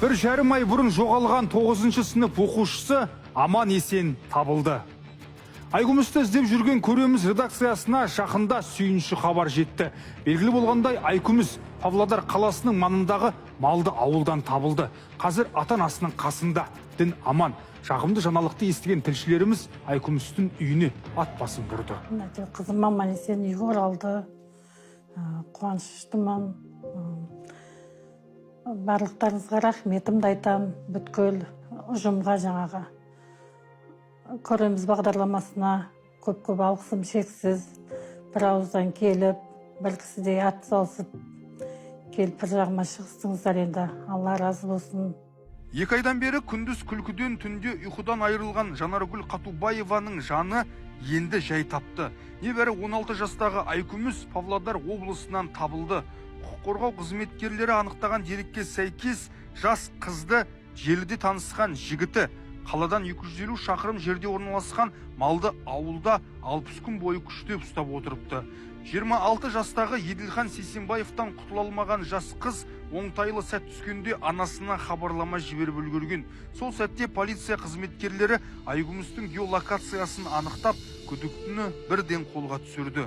1,5 ай бұрын жоғалған тоғызыншы сынып оқушысы аман есен табылды. Айкүмісті іздеп жүрген «Көреміз» редакциясына жақында сүйінші хабар жетті. Белгілі болғандай, Айкүміс Павлодар қаласының маңындағы малды ауылдан табылды. Қазір ата анасының қасында, дін аман. Жағымды жаңалықты естіген тілшілеріміз Айкүмістің үйіне ат басын бұрды. Әйтеуір қызым аман есен үйге оралды. Қуаныштымын. Барлықтарыңызға рахметімді айтамын, бүткіл ұжымға, жаңағы «Көреміз» бағдарламасына көп көп алғысым шексіз. Бір ауыздан келіп, бір кісідей ат салысып келіп, бір жағыма шығыстыңыздар. Енді Алла разы болсын. 2 айдан бері күндіз күлкіден, түнде ұйқыдан айырылған Жанаргүл Қатубаеваның жаны енді жай тапты. Небәрі 16 жастағы Айкүміс Павлодар облысынан табылды. Құқық қорғау қызметкерлері анықтаған дерекке сәйкес, жас қызды желіде танысқан жігіті қаладан 250 шақырым жерде орналасқан малды ауылда 60 күн бойы күштеп ұстап отырыпты. 26 жастағы Еділхан Сейсембаевтан құтыла алмаған жас қыз оңтайлы сәт түскенде анасына хабарлама жіберіп үлгерген. Сол сәтте полиция қызметкерлері Айкүмістің геолокациясын анықтап, күдіктіні бірден қолға түсірді.